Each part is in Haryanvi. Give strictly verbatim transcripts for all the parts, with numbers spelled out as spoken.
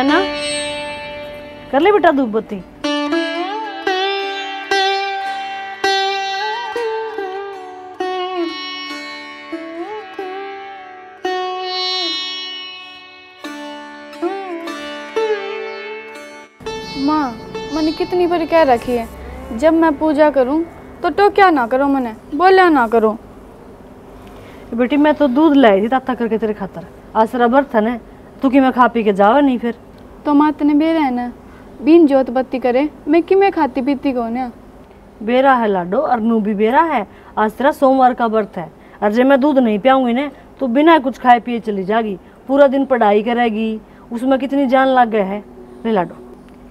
है ना? कर ले बेटा धूप बत्ती। माँ, मैंने कितनी बार कह रखी है, जब मैं पूजा करूँ तो टोक्या ना करो, मैंने बोल्या ना करो। बेटी, मैं तो दूध लाई थी ताता करके तेरे खातर। आज तेरा व्रत है ना, तू कि मैं खा पी के जावे नहीं फिर? तो माँ, तने बेरा है ना, बिन जोत बत्ती करे मैं किमें खाती पीती कोन्या। बेरा है लाडो, और नू भी बेरा है। आज तेरा सोमवार का व्रत है, और जे मैं दूध नहीं पियाऊंगी ना, तो बिना कुछ खाए पिए चली जागी। पूरा दिन पढ़ाई करेगी, उसमें कितनी जान लागे है। ले लाडो,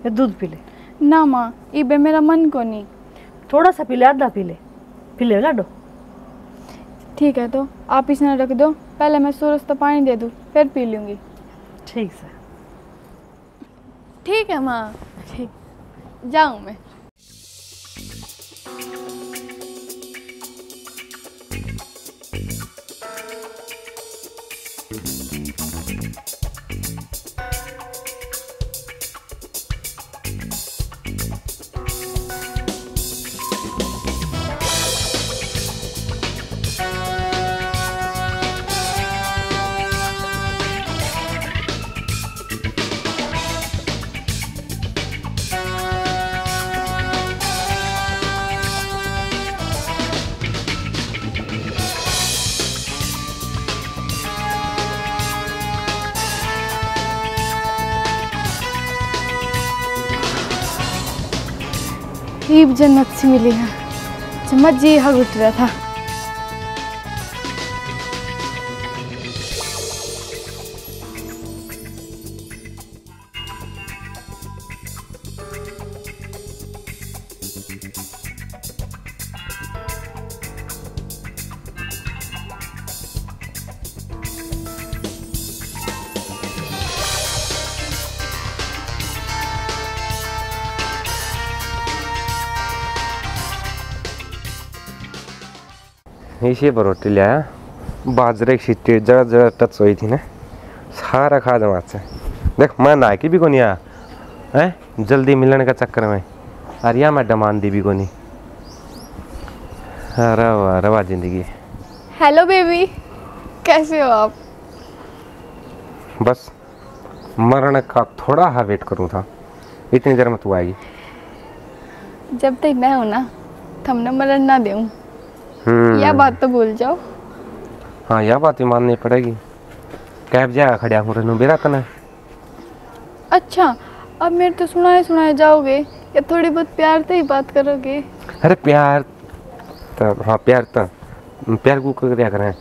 ये दूध पी ले। ना माँ, इबे मेरा मन कोनी। थोड़ा सा पी ले, आधा पी ले, पी ले लाडो। ठीक है, तो आप इसने रख दो, पहले मैं सूरज तो पानी दे दूँ, फिर पी लूँगी। ठीक से। ठीक है माँ, ठीक, जाऊँ मैं। ईब जन्नत सी मिली है, जम्मा जी हग उठ रहा था। इसी पर रोटी ले आया। बाजरे की सिट्टी जरा जरा टच हुई थी ना, सारा खा जमा से। देख, मैं नहा के भी कोनी आया, हैं, जल्दी मिलने का चक्कर में। और या मैडम आंदी भी कोनी। अरे वाह, अरे वाह जिंदगी। हेलो बेबी, कैसे हो आप? बस मरण का थोड़ा हा वेट करूँ था, इतनी देर में तू आएगी। जब तक मैं हूँ ना, थमने मरण ना देऊँ। हम्म। या बात तो भूल जाओ। हाँ, या बात भी माननी पड़ेगी। कैब जाएगा खड़ा हूँ, रनू बेरा तने। अच्छा, अब मेरे तो सुनाए सुनाए जाओगे या थोड़ी बहुत प्यार से ही बात करोगे? अरे प्यार तो, हाँ, प्यार तो, प्यार को क्या करें?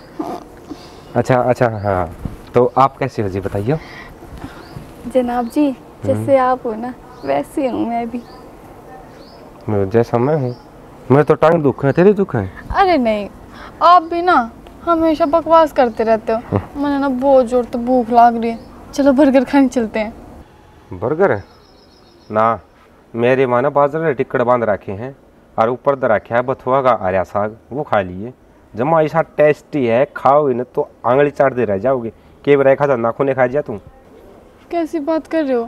अच्छा, अच्छा, हाँ, तो आप कैसे हो जी, बताइए। जनाब जी, जैसे आप हो ना, वैसे हूँ मैं भी। जैसा मैं हूँ? मेरे तो टांग दुख है, तेरे दुख है? अरे नहीं, आप भी ना हमेशा बकवास करते रहते हो। हम्म। मैंने ना बहुत जोर से भूख लाग रही है, चलो बर्गर खाने चलते हैं। बर्गर? ना, मेरी माँ ने बाजरे के टिक्कड़ बांध रखे हैं और ऊपर दे रखा है बथुआ का हरा साग, वो खा लिए। जमा ऐसा टेस्टी है, खाओगे ना तो आंगली चाटते रह जाओगे। के बेरा खा जा, नाखून खा जा तू। कैसी बात कर रहे हो?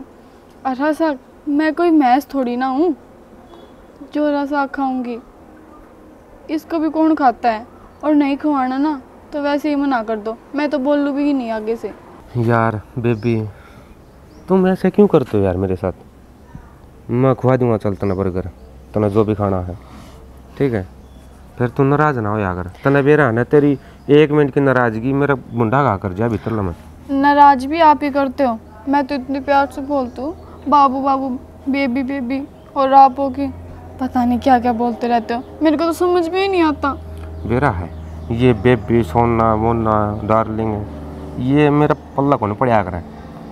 हरा साग? मैं कोई भैंस थोड़ी ना हूँ जो हरा साग खाऊंगी। इसको भी कौन खाता है? और नहीं खवाना ना तो वैसे ही मना कर दो, मैं तो बोलूँ भी नहीं आगे से। यार बेबी, तुम ऐसे क्यों करते हो यार मेरे साथ? मैं खुआ दूंगा, चल तने बर्गर, तने जो भी खाना है, ठीक है? फिर तू नाराज ना होया कर। तने बेरा है ना, तेरी एक मिनट की नाराजगी मेरा मुंडा घा कर जा भीतर लमन। नाराज भी आप ही करते हो। मैं तो इतनी प्यार से बोलती हूँ, बाबू बाबू, बेबी बेबी, और आप हो कि पता नहीं क्या क्या बोलते रहते हो, मेरे को तो समझ में ही नहीं आता। बेरा है, ये बेबी, सोना, मोना, डार्लिंग, ये मेरा पल्ला कौन पड़ा करें।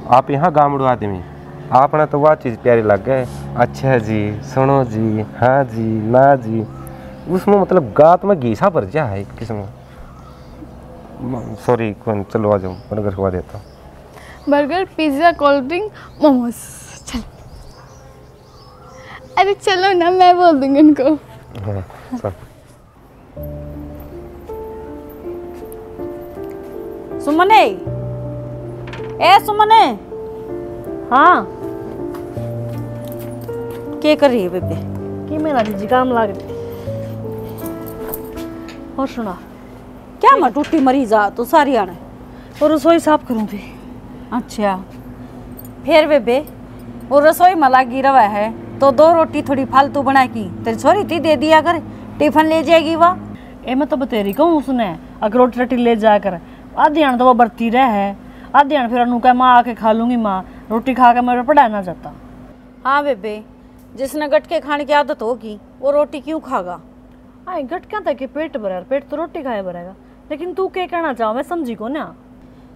आप यहाँ गामड़ू आदमी, आपने तो वह चीज़ प्यारी लगे, अच्छा जी, सुनो जी, हाँ जी, ना जी, उसमें मतलब गात में घीसा भर जा है एक किस्म का। सॉरी, कौन, चलो आ जाओ, बर्गर खवा देता हूँ। Burger, pizza, cold drink, momos. चल। अरे चलो ना, मैं बोल दूंगी उनको। हाँ, चल। सुमने, ए सुमने, हाँ। के कर रही है बेबे? कि मेरा जी जुकाम लाग रही। और सुना। क्या मैं टूटी मरी जा तू सारी आने? और रसोई साफ करूँ थी। अच्छा। फिर बेबे, वो रसोई में लागी रवा है तो दो रोटी थोड़ी फालतू बना की तेरी छोरी ती दे दिया कर, टिफिन ले जाएगी वा। ए, मैं तो बतेरी कहूँ उसने, अगर रोटी रटी ले जाया कर। आधी आन तो वो बरती रह है, आधी आन फिर अनु कह, माँ आके खा लूंगी, माँ रोटी खा के मेरे पढ़ाया ना जाता। हाँ बेबे, जिसने गटके खाने की आदत होगी वो रोटी क्यों खागा? आए गटकियां तक के पेट भरे, पेट तो रोटी खाए भरेगा। लेकिन तू के कहना चाहो, मैं समझी को ना।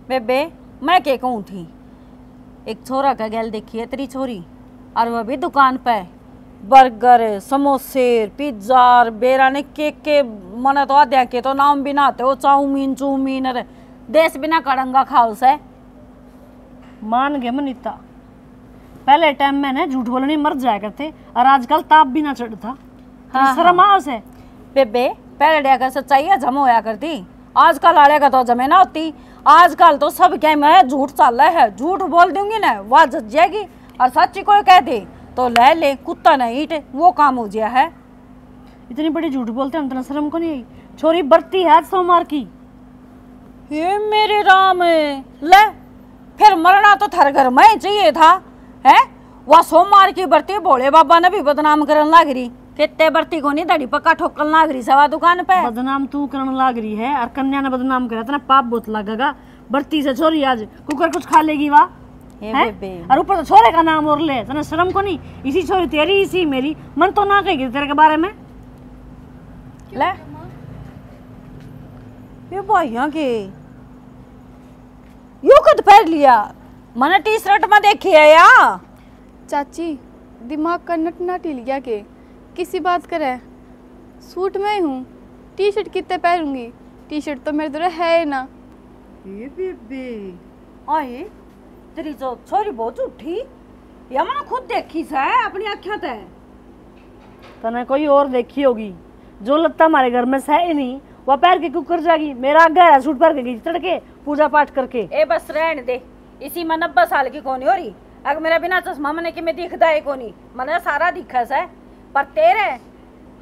बेबे, मैं के कहूँ थी, एक छोरा का गैल देखी है तेरी छोरी, और वह भी दुकान पे बर्गर, समोसे, पिज्जा और बेरा ने के के, मने तो आद्या के तो नाम भी ना आते, वो चाउमीन चूमीन और देश बिना कड़ंगा खाओ से। मान गए मनीता, पहले टाइम में ना झूठ बोलने मर जाया करते, और आजकल ताप भी ना चढ़ता। हाँ, शर्म हाँ। आओ से। बेबे, पहले डे का सच्चाई हजम होया करती, आजकल आले का तो हजमे ना होती। आजकल तो सब क्या मैं झूठ चाले है, झूठ बोल दूंगी ना, वह जज जाएगी। और सच्ची कोई कह दे तो ले ले, कुत्ता ने ईट, वो काम हो गया है। इतनी बड़ी झूठ बोलते हम, तना शर्म को नहीं आई? छोरी बरती है आज सोमवार की। हे मेरे राम, ले, फिर मरना तो थारे घर में ही चाहिए था, है? वह सोमवार की बरती भोले बाबा ने भी बदनाम करन लाग रही। कितने बरती को नहीं धड़ी पक्का ठोकन लाग रही सवा दुकान पे। बदनाम तू करन लाग रही है और कन्या ने बदनाम करे, इतना पाप बहुत लगेगा। बरती से छोरी आज कुकर कुछ खा लेगी वा। हे हैं? बेबे। और ऊपर तो छोरे का नाम और ले, तने शर्म को नहीं? इसी छोरी तेरी, इसी मेरी, मन तो ना कहेगी तेरे के बारे में। ले। ये भाइयां के यो कद पहन लिया? मैंने टी शर्ट में देखी है या। चाची, दिमाग का नट नट हिल गया के? किसी बात करे? सूट में ही हूँ, टी शर्ट कितने पहनूंगी? टी शर्ट तो मेरे धोरे है ही ना। ये बेबे, आए, तेरी जो छोरी बहुत झूठी, या मैंने खुद देखी से अपनी आँखों ते। तने कोई और देखी होगी, जो लत्ता हमारे घर में से ही नहीं, वह पहन के क्यों कर जाएगी? मेरा आगे आया सूट पहन के गई तड़के पूजा पाठ करके। ए बस रहन दे, इसी में नब्बे साल की कोनी हो रही। अगर मेरा बिना चश्मा मने कि मैं दिखदा ही कोनी, मने सारा दिखे से, पर तेरे,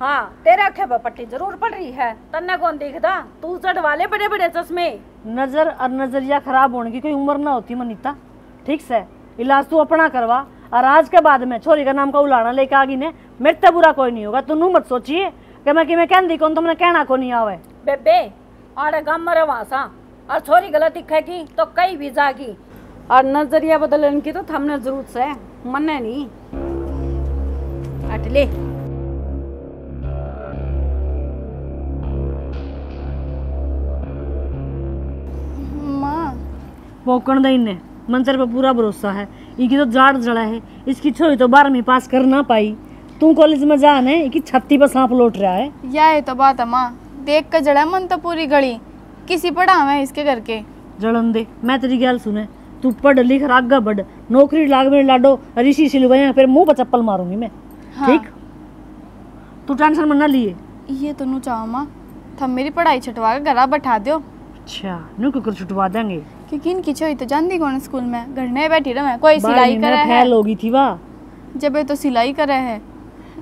हाँ, तेरे आंखें पे पट्टी जरूर पड़ रही है, तन्ने कौन दिखदा? तू चढ़वा ले बड़े बड़े चश्मे। नजर और नजरिया खराब होने की कोई उम्र ना होती मनीता, ठीक से? इलाज तू अपना करवा, और आज के बाद में छोरी का नाम का उलाना लेके आ गई ने, मेरे ते बुरा कोई नहीं होगा। तू नू मत सोचिए कि मैं कि मैं कहती कौन, तो मैंने कहना को नहीं आवे। बेबे, आड़े गाम में रवा सा, और छोरी गलत दिखेगी तो कहीं भी जागी। और नजरिया बदलने की तो थमने जरूरत से, मन्ने नहीं। हट ले। माँ। भौंकण दे इन्ने, मन तेरे पे पूरा भरोसा है। इनकी तो जाड़ जड़ा है, इसकी छोरी तो बारहवीं पास कर ना पाई। तू कॉलेज में जा ने, इनकी छाती पे सांप लोट रहा है। या ये तो बात है माँ, देख के जड़ा मन तो पूरी गली, किसी पढ़ावे इसके करके। जलन दे, मैं तेरी गैल सुने, तू पढ़ लिख और आगे बढ़, नौकरी लाग मेरे लाडो, और इसी सिलवाया फिर मुंह पर चप्पल मारूंगी मैं। हाँ। ठीक, तू टेंशन मत ना लिए। ये तो नू चाहो माँ, थम मेरी पढ़ाई छुटवा के घरा बैठा दो। अच्छा, नू क्यों कर छुटवा देंगे? क्योंकि इनकी छोरी तो जांदी कौन स्कूल में, घर में बैठी रहे, कोई सिलाई करे है। फेल हो गई थी वा। जब ये तो सिलाई करे है,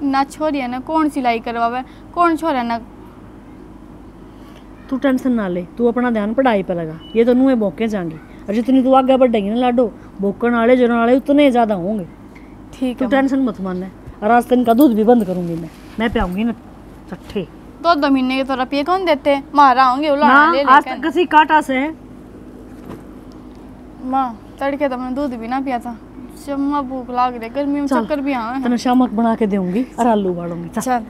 ना छोरी है ना कौन सिलाई करवावे, कौन छोरा ना। तू टेंशन ना ले, तू अपना ध्यान पढ़ाई पे लगा, ये तो नूहे भौंके जाएंगे। और जितनी तू आगे बढ़ेगी ना लाडो, भौंकण वाले, जलन वाले उतने ज्यादा होंगे। ठीक तू है। टेंशन मत मान। और आज तो इनका दूध भी बंद करूंगी मैं, मैं पियाऊंगी ना चट्ठे। दो दो महीने के तो रुपये कौन देते, मारा होंगे उलाना ना, ले आज लेकर। तक किसी काटा से। माँ, तड़के तो मैंने दूध भी ना पिया था, जम्मा भूख लाग रही, गर्मी में चल, चक्कर भी आवे हैं। तने शामक बना के दूंगी और आलू उबालूंगी, चल। चल।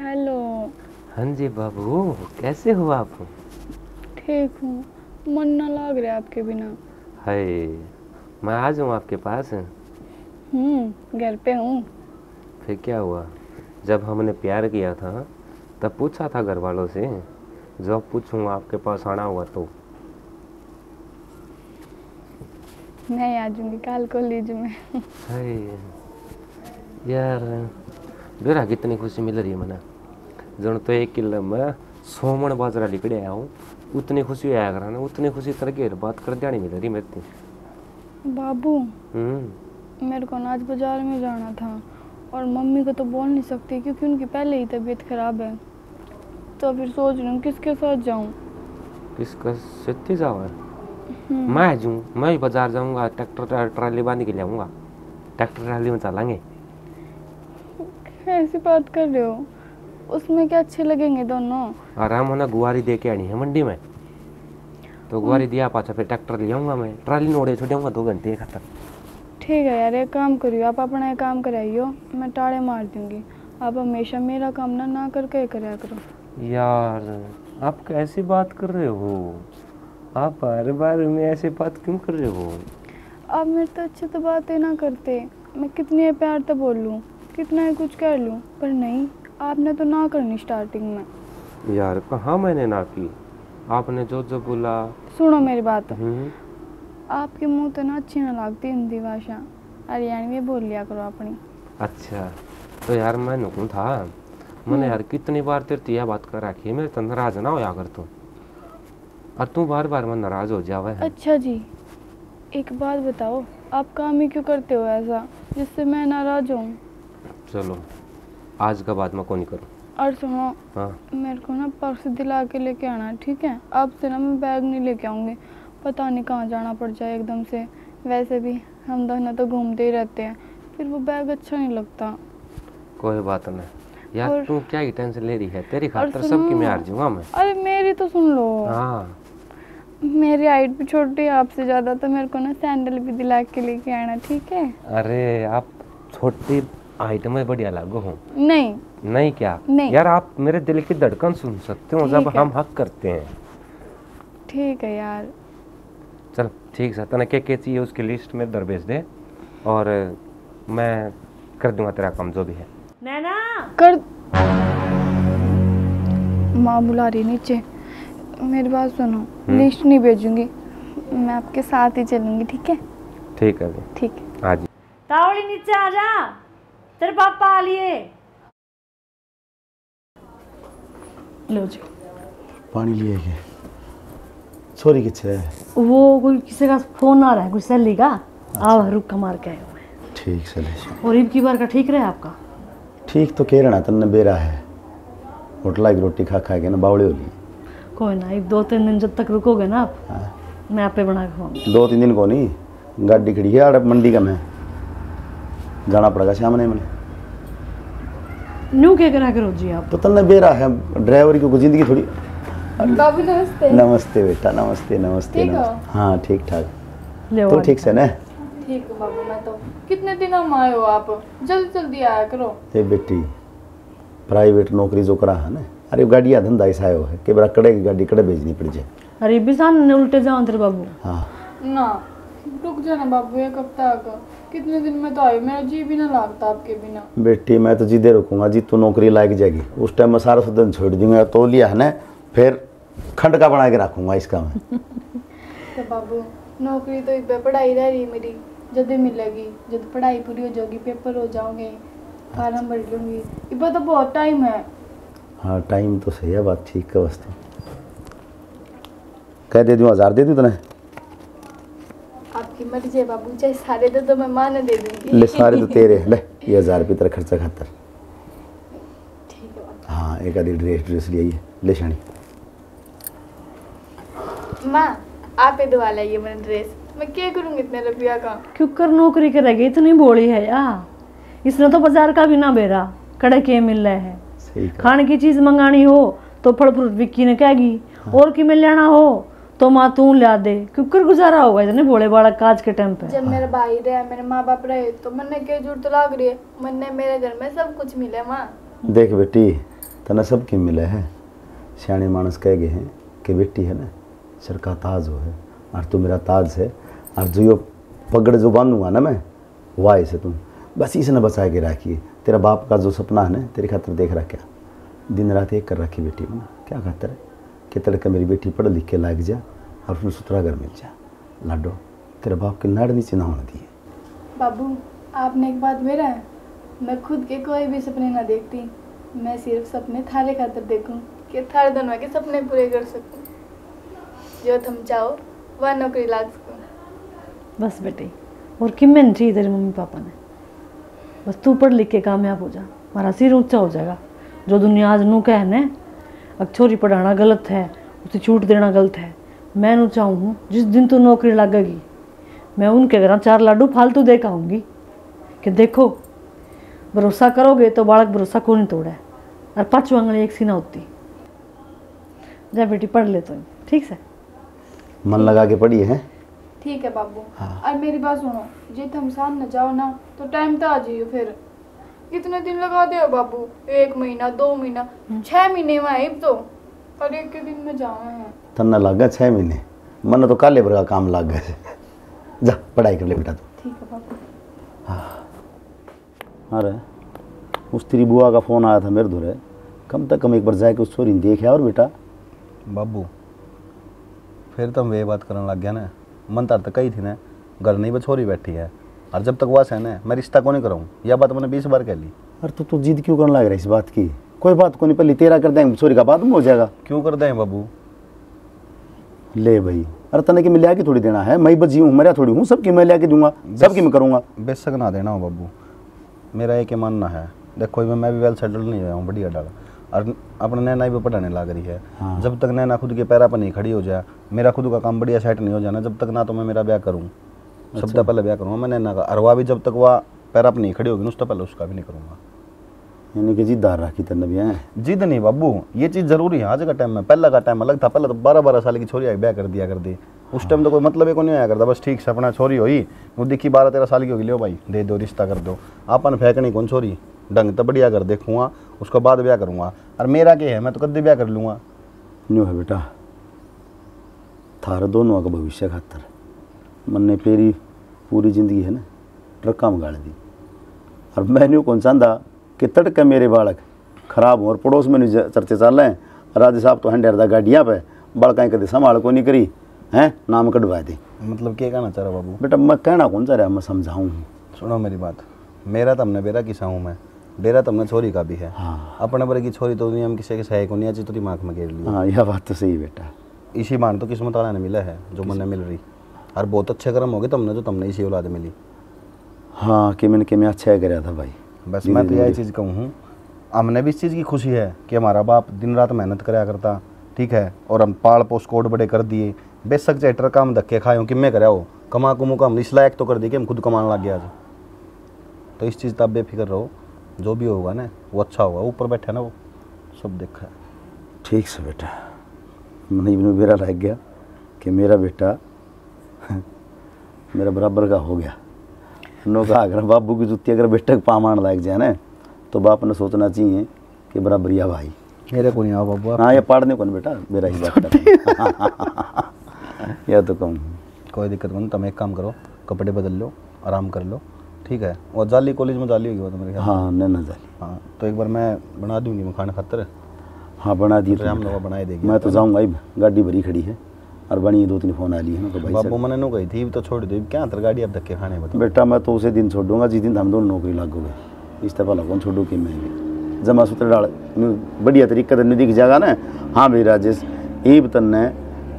हेलो। हाँ जी बाबू, कैसे हो आप? ठीक हूँ, मन ना लाग रहा आपके बिना। हाय, मैं आ जाऊँ आपके पास? हम्म, घर पे हूँ। फिर क्या हुआ, जब हमने प्यार किया था तब पूछा था घर वालों से, जब पूछूँ आपके पास आना हुआ तो। मैं आ जाऊंगी कल कॉलेज में। हाय यार, बेरा कितनी खुशी मिल रही है मने। जण तो एक किले में सौ मण बाजरा लिकड़े आया हूँ, उतनी खुशी आया करा ना, उतनी खुशी तरह की बात कर देनी मिल रही मेरे। बाबू, हम्म। मेरे को ना आज बाजार में जाना था और मम्मी को तो बोल नहीं सकती क्योंकि उनकी पहले ही तबीयत खराब है। तो फिर सोच रही हूँ किसके साथ जाऊँ। किसके साथ जावे? हम्म। मैं जूँ, मैं ही बाजार जाऊँगा, ट्रैक्टर ट्रा-, ट्राली बांध के ले आऊँगा, ट्रैक्टर ट्राली में चलेंगे। ऐसी बात कर रहे हो, उसमें क्या अच्छे लगेंगे दोनों? आराम होना, गुआरी दे के आनी है मंडी में, तो गुआरी हम्म। दिया पाछा फिर ट्रैक्टर ले आऊँगा मैं, ट्राली नोड़े छोड़े आऊँगा दो घंटे खातर। ठीक है यार, एक काम करियो, आप अपना एक काम कराइयो, मैं टाले मार दूंगी। आप हमेशा मेरा काम ना, ना करके ही करया करो। यार, आप कैसी बात कर रहे हो? आप हर बार में ऐसे बात क्यों कर रहे हो? आप मेरे तो अच्छे तो बातें ना करते, मैं कितनी ही प्यार तो बोलूँ, कितना ही कुछ कह लूँ, पर नहीं, आपने तो ना करनी स्टार्टिंग में। यार, कहाँ मैंने ना की? आपने जो जो बोला। सुनो मेरी बात, हम्म। आपके मुंह तो ना अच्छी ना लगती हिंदी भाषा, हरियाणवी बोल लिया करो अपनी। अच्छा, तो यार मैं नुकूं था, मैंने हम्म। यार कितनी बार तेरे तै यह बात कर रखी है, मेरे तै नाराज ना होया कर तू, और तू बार बार मैं नाराज हो जावे है। अच्छा जी, एक बात बताओ, आप काम ही क्यों करते हो ऐसा जिससे मैं नाराज हूँ? चलो, आज का बाद मैं कोनी करूँ। और सुनो, हाँ। मेरे को ना पर्स दिला के लेके आना, ठीक है? आपसे ना मैं बैग नहीं लेके आऊँगी, पता नहीं कहाँ जाना पड़ जाए एकदम से। वैसे भी हम दोनों तो घूमते ही रहते हैं, फिर वो बैग अच्छा नहीं लगता। कोई बात नहीं यार, और तू क्या ही टेंशन ले रही है, तेरी और खातर सुनो, सबकी मैं हार जाऊंगा मैं। अरे मेरी तो सुन लो। हाँ। मेरी हाइट भी छोटी है आपसे ज्यादा, तो मेरे को ना सैंडल भी दिला के लेके आना, ठीक है? अरे आप छोटी हाइट में बढ़िया लागो हो। नहीं। नहीं क्या? नहीं। यार आप मेरे दिल की धड़कन सुन सकते हो जब ठीक है। हम हक करते हैं। ठीक है यार। चल ठीक है, तने के के चाहिए उसकी लिस्ट मेरे धर भेज दे और मैं कर दूंगा तेरा काम जो भी है। नैना। कर। माँ बुला रही नीचे। मेरी बात सुनो, हम्म। लिस्ट नहीं भेजूंगी, मैं आपके साथ ही चलूंगी, ठीक है? ठीक है अभी। ठीक है। आ जी। तावली नीचे आ जा, तेरे पापा आ लिए। लो जी। पानी लिए के? छोरी किथे है? वो कोई किसी का फोन आ रहा है, कोई सहेली का। अच्छा। आओ, रुक मार के आयो मैं। ठीक से ले। और इब की बार का ठीक रहा आपका? ठीक तो कह रहा, तन्ने बेरा है, होटल की रोटी खा खा के ना बावले हो ली। कोई ना, इब दो तीन दिन जब तक रुकोगे ना आप, हाँ। मैं आपे बना के खाऊंगी। दो तीन दिन को नहीं, गाड़ी खड़ी है आड़े मंडी का, मैं जाना पड़ेगा सामने मने। न्यू क्या करा करो जी आप? तो तन्ने बेरा है, ड्राइवर की कोई जिंदगी थोड़ी। बाबू नमस्ते। नमस्ते बेटा, नमस्ते, नमस्ते, ठीक हो? नमस्ते। हाँ, ठीक ठाक। ले तू आओ ठीक से ना? ठीक हो बाबू, मैं तो। कितने दिनों में आए हो आप? जल्दी जल्दी आया करो। ए बेटी, प्राइवेट नौकरी जो करा है ना, अरे गाड़िया धंधा ऐसा आयो है कि बड़ा कड़े की गाड़ी कड़े भेजनी पड़ जाए। अरे बिसान ने उल्टे जाओ तेरे बाबू। हाँ। ना, रुक जाना बाबू, एक हफ्ता का। कितने दिन में तो आयो, मेरा जी भी ना लागता आपके बिना। बेटी, मैं तो जिदे रुकूंगा जी, तू नौकरी लाग जाएगी, उस टाइम मैं सारा सुधन छोड़ दूंगा, तो लिया है ना, फिर खंड का बना के रखूंगा इसका मैं। तो बाबू, नौकरी तो इब्बे पढ़ाई रह रही मेरी, जदे मिलेगी, जद पढ़ाई पूरी हो जाएगी, पेपर हो जाओगे, फार्म भर लूंगी। इब्बे तो बहुत टाइम है। हाँ, टाइम तो सही है, बात ठीक है बस। तो कह दे दूं, हजार दे दूं तने? आपकी मर्जी है बाबू, चाहे सारे दे दो, मैं माँ ने दे दूंगी। ले, सारे तो तेरे, ले, ये हजार रुपये तेरा खर्चा खातर। ठीक है बाबू। हाँ, एक आधी ड्रेस, ड्रेस ले आइए, ले शानी। माँ, आप ही दिवा लाइए मैंने ड्रेस, मैं क्या करूँगी इतने रुपया का? क्यों कर नौकरी करेगी, इतनी भोली है या? इसने तो बाजार का भी ना बेरा, कड़े के मिल रहे हैं। सही कहा। खाने की चीज मंगानी हो तो फल फ्रूट विक्की ने कहेगी, हाँ। और की में लेना हो तो माँ तू ला दे। क्यों कर गुजारा होगा इतने भोले बालक का आज के टाइम पे? जब मेरा भाई रहे, मेरे माँ बाप रहे, तो मन्ने के जरूरत लाग रही है? मन्ने मेरे घर में सब कुछ मिले माँ। देख बेटी, तने सब की मिले है। सियाणे माणस कह गए हैं कि बेटी है ना, सर का ताज हो है, और तू मेरा ताज है, और जो यो पगड़ जो बांधूंगा ना मैं, वाह इसे तू बस इसने बचा के रखिए। तेरा बाप का जो सपना है ना, तेरे खातर देख रखा, दिन रात एक कर रखी बेटी मैंने। क्या खातर? कि तड़के मेरी बेटी पढ़ लिख के लाग जा और उसने सुथरा घर मिल जा। लाडो, तेरे बाप के नाड़ नीचे ना होने दिए। बाबू, आपने एक बात बेरा है, मैं खुद के कोई भी सपने ना देखती, मैं सिर्फ सपने थारे खातर देखूं कि थारे दोनों के सपने पूरे कर सकूं। जो तुम चाहो, वह नौकरी लाग सकूं। बस बेटी, और किम्मे नहीं चाहिए तेरे मम्मी पापा ने। बस तू पढ़ लिख के कामयाब हो जा, हमारा सिर ऊंचा हो जाएगा। जो दुनिया आज नू कहे ने, अक छोरी पढ़ाना गलत है, उसे छूट देना गलत है, मैं नू चाहूँ हूँ, जिस दिन तू नौकरी लागेगी, मैं उनके घर चार लाडू फालतू दे के आऊँगी कि देखो, भरोसा करोगे तो बालक भरोसा को नहीं तोड़े, और पाछू आंगली एक सी ना होती। जा बेटी, पढ़ ले तू, ठीक से? मन लगा के पढ़िए, हैं? ठीक है बाबू। हाँ। और मेरी बात सुनो, जे तुम साथ न जाओ ना, तो टाइम तो आ जाइयो फिर। कितने दिन लगा दे हो बाबू? एक महीना, दो महीना, हम्म। छह महीने में है इब तो। और एक के दिन में जावे हैं। तन्ने लागे छह महीने, मन्ने तो काले भर का काम लाग गए। जा, पढ़ाई कर ले बेटा तू। ठीक है बाबू। हाँ। अरे, उस तेरी बुआ का फोन आया था मेरे धोरे, कम से कम एक बार जाके उस छोरी ने देख आया और बेटा। बाबू, फिर तुम वे बात करने लग गया ना। मन तार तक कही थी ना, घर नहीं वो छोरी बैठी है, और जब तक वह है ना, मैं रिश्ता को नहीं कराऊँ। यह बात मैंने बीस बार कह ली। अरे, तू तो जिद क्यों करने लग रहा है इस बात की? कोई बात को नहीं, पहले तेरा कर देंगे, छोरी का बाद में हो जाएगा। क्यों कर देंगे बाबू? ले भाई, अरे तने कि मैं लिया के थोड़ी देना है, मैं बजी हूँ, मरया थोड़ी हूँ, सबकी मैं लिया के दूंगा, बेस-, सबकी मैं करूंगा। बेशक ना देना हो बाबू, मेरा एक ही मानना है। देखो, मैं, मैं भी वेल सेटल नहीं हुआ हूँ बढ़िया डाल, और अपने नैना भी पढ़ाने लाग रही है। हाँ। जब तक नैना खुद के पैरा पर नहीं खड़ी हो जाए, मेरा खुद का काम बढ़िया सेट नहीं हो जाना, जब तक ना तो मैं मेरा ब्याह करूँ, अच्छा। सबसे पहले ब्याह करूँगा मैं नैना का, और वह भी जब तक वह पैरा पर नहीं खड़ी होगी, उससे पहले उसका भी नहीं करूँगा। यानी कि जिद हार रखी तन्ने भी, हैं? जिद नहीं बाबू, ये चीज जरूरी है आज का टाइम में। पहला का टाइम अलग था, पहले तो बारह बारह साल की छोरी ब्याह कर दिया कर दी। उस टाइम तो कोई मतलब ही को नहीं आया करता, बस ठीक से अपना छोरी हुई, वो देखी बारह तेरह साल की होगी, लियो भाई दे दो, रिश्ता कर दो। आपन फेंकनी कौन छोरी, ढंग तो बढ़िया कर देखूंगा, उसके बाद ब्याह करूंगा। और मेरा के है, मैं तो कद्दे ब्याह कर लूंगा। न्यू है बेटा, थारे दोनों का भविष्य खातर मन्ने पेरी पूरी जिंदगी है ना, ट्रक्का में गाल दी। और मैं न्यू कौन चाहता कि तड़के मेरे बालक खराब हों और पड़ोस में नहीं ज-, चर्चे चालें। राजे साहब तो हंडे हरदा गाड़ियाँ पे, बालकां कदे संभाल को नहीं करी, हैं, नाम कढ़वा दे। मतलब, क्या कहना चाह रहा बाबू? बेटा, मैं कहना कौन चाह रहा, मैं समझाऊँ हूँ। सुनो मेरी बात, मेरा तो हमने बेरा किसा हूँ मैं, बेरा तो हमने छोरी का भी है। हाँ। अपने बारे की छोरी तो दुनिया में किसी के सही को नहीं, अच्छी तो दिमाग में गेर लिया। हाँ, यह बात तो सही है बेटा। इसी मान तो किस्मत वाला ने मिला है, जो मन्ने मिल रही। और बहुत अच्छे कर्म हो गए तुमने, जो तुमने इसी औलाद मिली। हाँ, किमे न किमे अच्छा ही करया था भाई। बस मैं तो यही चीज़ कहूँ हूँ, हमने भी इस चीज़ की खुशी है कि हमारा बाप दिन रात मेहनत करया करता, ठीक है, और हम पाल पोस कोट बड़े कर दिए। बेशक चाहे ट्रक हम धक्के खाए हो, किमे करया हो, कमा कुमू का हम इस लायक तो कर दिए कि हम खुद कमाने लग गए आज। तो इस चीज़ का बेफिक्र रहो, जो भी होगा ना, वो अच्छा होगा। ऊपर बैठा ना वो, सब देखा है। ठीक से बेटा, मैंने इबन बेरा लग गया कि मेरा बेटा मेरा बराबर का हो गया। नो कहा, अगर बाबू की जुत्ती अगर बेटे के पामान लाग जाए ना, तो बाप ने सोचना चाहिए कि बराबरी आ भाई। मेरे को नहीं आओ बाबू, आप हाँ, ये पाड़ने को नहीं बेटा, मेरा ही बात कर। यह तो कहूँ। कोई दिक्कत नहीं, तुम एक काम करो, कपड़े बदल लो, आराम कर लो, ठीक है। और जाली कॉलेज में जाली होगी वो तो मेरे ख्याल से। हाँ, नैना जाली। हाँ, तो एक बार मैं बना दूंगी मखान खातर। हाँ, बना दी तो राम तुमने। नवा बनाए देगी मैं तो अपन। जाऊंगा ही, गाड़ी भरी खड़ी है। और बनी दो तीन फोन आ लिए हैं, तो भाई बाबू साहब। मैंने नो कही थी, "इब तो छोड़ दो, इब क्या अंतर गाड़ी अब धक्के खाने, बताओ।" बेटा, मैं तो उसे दिन छोड़ूंगा जिस दिन हम दोनों नौकरी लागोगे। इस तरह भला कौन छोड़ू कि मैं भी। जमा सूत्र डाल, न्यू बढ़िया तरीके से न्यू दिख जाएगा ना। हाँ भाई राजेश, इब तन्ने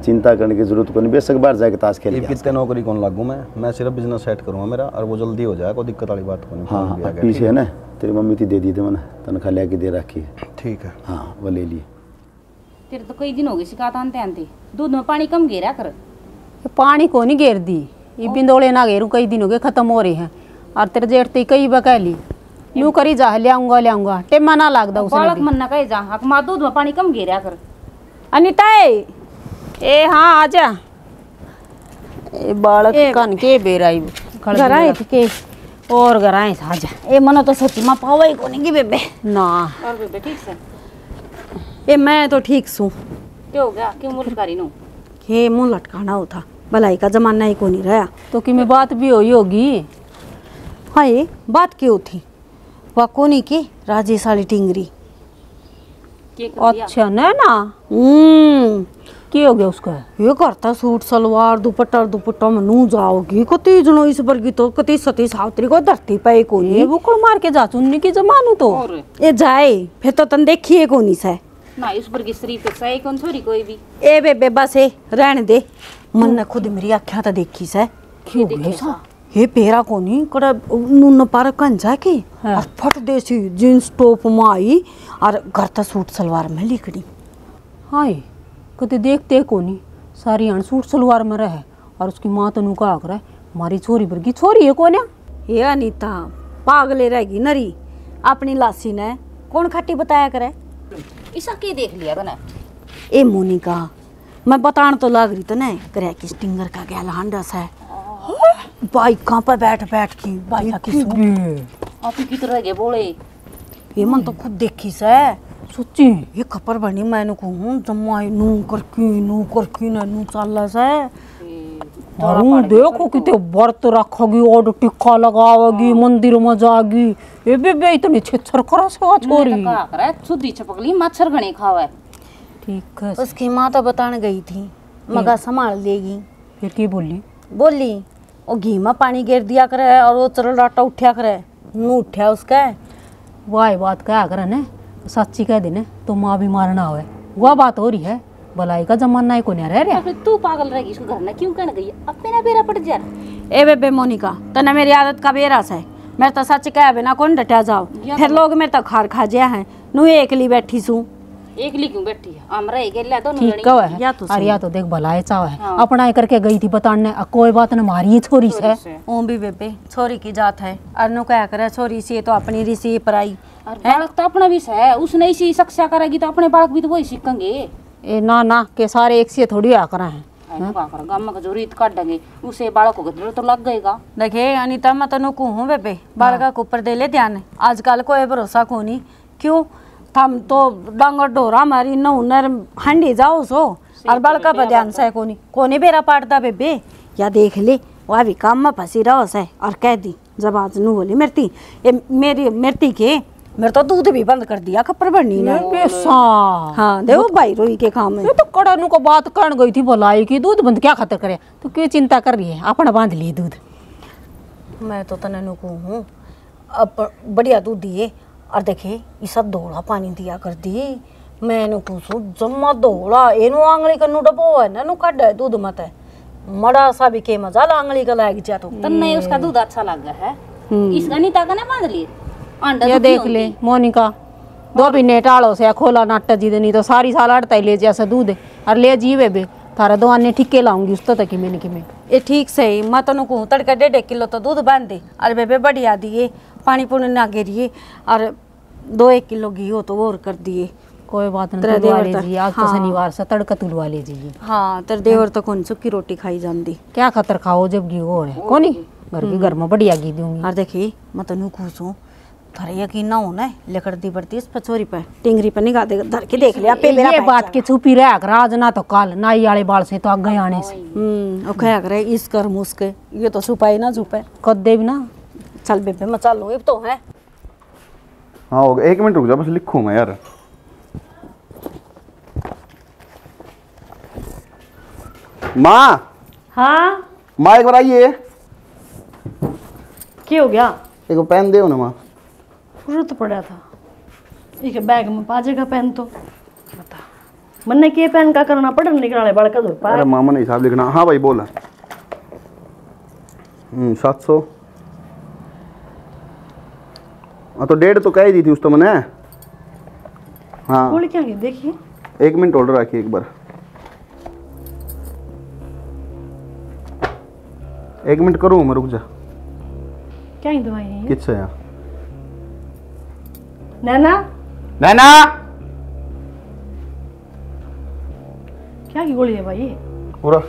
चिंता करने की जरूरत कोनी, बेशक बाहर जाके ताश खेल इब के आ। कितने नौकरी कौन लागू मैं, मैं सिर्फ बिजनेस सेट करूंगा मेरा, और वो जल्दी हो जाएगा, कोई दिक्कत वाली बात कोनी। हाँ, फोन भी आ गया, पीछे ठीक है है। ना, तेरी मम्मी थी दे दी थी मैंने, तनख्वाह लेके दे रखी है। ठीक है। हाँ, वो ले लिए। तेरे तो कई दिन हो गए शिकायत आनते आनते। दूध में पानी कम गेरा कर। ये पानी को नहीं गेर दी, ये बिंदोले ना गेरू, कई दिन हो गए खत्म हो रहे हैं। और तेरे जेठ ते कई बा कह ली, न्यू करी जा, ले आऊंगा, ले आऊंगा, टेमा ना लागदा उसने बालक भी। मन ना कहे जा, हक माँ दूध में पानी कम गेरा कर। अनिता ए, ए हाँ, आजा। ए बालक ए, कान के बेराई खड़ घर आए गया। थे के? और घर आए था, आजा। ए मनो तो सच्ची माँ पावा ही कोनी की बेबे। ना। और बेबे ठीक से? ए मैं तो ठीक सूं। क्या हो गया? क्यों मुंह लटका रही नू? हे मुंह लटकाना हो था, भलाई का जमाना ही कोनी रहा। तो कि मैं बात भी हुई होगी। हाय, बात क्यों थी? वा कोनी के राजेश वाली टिंगरी। के कर दिया? अच्छा, नैना? हम्म। के हो गया उसका? ये करता सूट सलवार, दुपट्टा, दुपट्टा में नू जाओगी। कती जनो इस वर्गी तो, कती सती सावित्री को धरती पे ही कोनी। ये बुकड़ मार के जा चुन्नी की जमानू तो। और? ए जाए, फिर तो तन देखी है कोनी से। ना, इस वर्गी शरीफ तो सही कौन छोरी कोई भी। ए बेबे, बस ए, रहने दे। मन ने खुद मेरी आख्या तो देखी से। क्यों गए सा? ये पेरा कोनी, कड़ा नून पार कंजा की। हाँ। और फट देसी जींस टॉप में आई और घर तक सूट सलवार में लिकड़ी। हाय, कदे देखते कोनी, सारी हाण सूट सलवार में रहे। और उसकी माँ तो नू कहा करे, "मारी छोरी वर्गी छोरी है कोन्या।" ये अनीता पागले रहेगी नरी, अपनी लासी ने कौन खाटी बताया करे। इसा के देख लिया तने? ए मोनिका, मैं बताण तो लाग रही तने, करे कि स्टिंगर का गैल हांडा से। बाइकां पे बैठ बैठ के बाइक की सूं। आप ही कितने रह गए बोले? ये मन तो खुद देखी से। सच्ची? ये खपर बनी, मैं इनको हूँ जम्मा नू करकी, नू करकी ना नू चाला से। और देखो किते व्रत रखेगी और टिक्का लगावेगी, मंदिर में जाएगी। ये बेबे इतनी छिछर करे से वो छोरी। तो का करे, सुधी छपकली मच्छर घणे खावे। ठीक है। उसकी माँ तो बताने गई थी, मगा संभाल लेगी। फिर की बोली? बोली, "ओ घी में पानी गिर दिया करे और वो चरल राटा उठ्या करे।" नू उठ्या उसके। वाह, बात कहा करे ने, साची कह दे ने, तो माँ भी मारना आवे। वह बात हो रही है, भलाई का जमाना ही कोन्या रह रहा। फिर तू पागल रहेगी, इसको घर ने क्यों कहने गई? अपने ना बेरा पड़ जा। ए बेबे मोनिका, तने मेरी आदत का बेरा से। मेरे तो सच कह बिना कौन डटा जाओ, फिर लोग मेरे तो खार खा जाया है। नू एकली बैठी सूं। एकली क्यों बैठी है? हम रह गेल्या दोनों ठीक जनी। कहे है। या तो अरे सही। या तो देख भला है चाव है। हाँ। अपना ही करके गई थी बताने, "आ, कोई बात ना, मारी ही छोरी से।" छोरी से। ओ भी बेबे, छोरी की जात है। अर नू कहा करे, "छोरी से तो अपनी रिसी पर आई।" और बालक तो अपना भी है, उसने इसी शिक्षा करेगी तो अपने बालक भी तो वही सीखेंगे। ए ना ना, के सारे एक से थोड़ी आ करा है। है ना, का करा, गाम का जो रीत काटेंगे, उसे बालक को गदर तो लग गएगा। देखे अनिता, मैं तनु कहूँ बेबे, बालका के ऊपर दे ले ध्यान। आजकल कोई भरोसा कोनी। क्यों? थम तो डांगर ढोरा मारी नौ नर हंडी जाओ सो, और बालका पे ध्यान से कोनी, कोनी बेरा पाटदा बेबे। या देख ले, वह भी काम में फंसी रहो से, और कह दी जब आज नू बोली मेरती, ये मेरी मेरती के, मेरे तो दूध भी बंद कर दिया खप्पर भरनी ने। ये पैसा। हाँ, देखो भाई रोई के काम है। ये तो कड़ा नू को बात कहन गई थी, भलाई की दूध बंद क्या खातर करे? तू क्यों चिंता कर रही है? अपना बांध लिए दूध। मैं तो तने नू कहूँ, अब बढ़िया दूध दिए, और देखे, इसा धोला पानी दिया कर दी। मैं इन्हें पूछूं, जम्मा धोला, इन्हों आंगली का नू डब्बो है ना, नू काढ़ा है दूध मत है। मड़ा सा भी के मजा ला आंगली का लाग जा तो। तन्ने उसका दूध अच्छा लगा है। हम्म। इसका नहीं ताका ना बांध लिए। अंडा ये तो देख ले, मोनिका, दो महीने टालो से खोला नाटा जी दे, नहीं तो सारी साल अड़ता ही ले जैसा दूध है। और ले जी बेबे, थारा दो आने ठीके लाऊंगी उस तो तक ही मैंने कि मैं। ए ठीक से, मैं तनु कहूँ, तड़के डेढ़ एक किलो तो दूध बांध दे। अरे बेबे, बढ़िया दिए, पानी पुनी ना गिरिए, और दो एक किलो घी हो तो वो और कर दिए। कोई बात नहीं, तेरा तुलवा देवर ले तक, जी, आज तो हाँ। शनिवार से तड़का तुलवा ले जी। हाँ, तेरे देवर तक कौन सुखी रोटी खाई जाती। क्या खतर खाओ जब घी हो रहे, कोनी? घर की हम्म। घर में बढ़िया घी दूंगी। और देखी, मैं तनु खुश हूँ, थारे यकीन ना हो ना, लकड़ दी बढ़ती इस पर छोरी पे, टिंगरी पे निगाह दे, धर के देख लिया, पे मेरा ये पैर बात चला। के छुपी रहा कर, आज ना तो काल, नाई आले बाल से तो आगे आने से। हम्म, ओ क्या करे, इस कर मुस्के, ये तो छुपाई ना छुपे। कद देव ना। चल बेबे, मैं चालू, इब तो है। हाँ, हो गया। एक मिनट रुक जा, बस लिखूं मैं यार। माँ। हाँ? माँ, एक बार आइए। क्या हो गया? एक पेन दे ना माँ। जरूरत पड़ा था। एक बैग में पा जाएगा पेन तो। बता। मन्ने के पेन का करना, पढ़ने निकलने वाले बालक का धुर पा। अरे माँ, मन्ने हिसाब लिखना। हाँ भाई, बोल। हम्म, सात सौ। हाँ, तो डेढ़ तो कह ही दी थी उस तो मैंने। हाँ। गोली क्या गई, देखिए। एक मिनट order रखिए एक बार। एक मिनट करूँ मैं, रुक जा। क्या ही दवाई है ये? किस है यार? नैना? नैना? क्या की गोली है भाई? पूरा।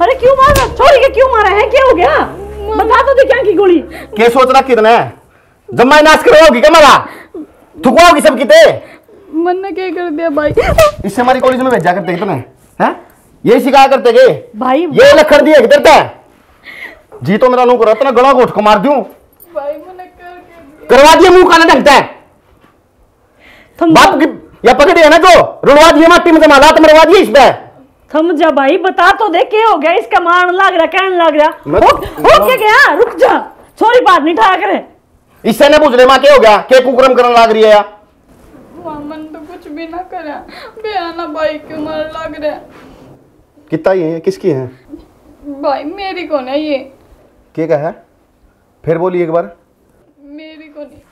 अरे क्यों मारा? छोरी के क्यों मारा है? क्या हो गया? बता तो दे, क्या की गोली? के सोच रहा कितने? जम्मा ही नाश करवाओगी क्या मारा? थुकवाओगी सब किते? मन्ने क्या कर दिया भाई? इससे हमारी कॉलेज में भेजा करते कितने? हैं? ये सिखाया करते के? भाई ये लखड़ दिए किधर ते? जी तो मेरा नौकर इतना गला घोट को मार दूं। भाई मन्ने कर के दिया। करवा दिए मुंह काला ढंग ते। थम बाप की या पकड़ी है ना जो, रुलवा दिए माटी में जमा, लात मरवा दिए इस पे। थम जा भाई, बता तो दे, के हो गया? इसका मारन लाग रहा, कहन लाग रहा। मत- हो, हो क्या गया? रुक जा, छोरी बात नहीं ठाया करे। इससे ना पूछ ले माँ, के हो गया, के कुकर्म करने लाग रही है या? माँ, मन तो कुछ बिना करया बेरा ना भाई क्यों मार लाग रहा? कितना ये है? किसकी है? भाई, मेरी कौन है ये? के का है? फिर बोली एक बार। मेरी कौन है?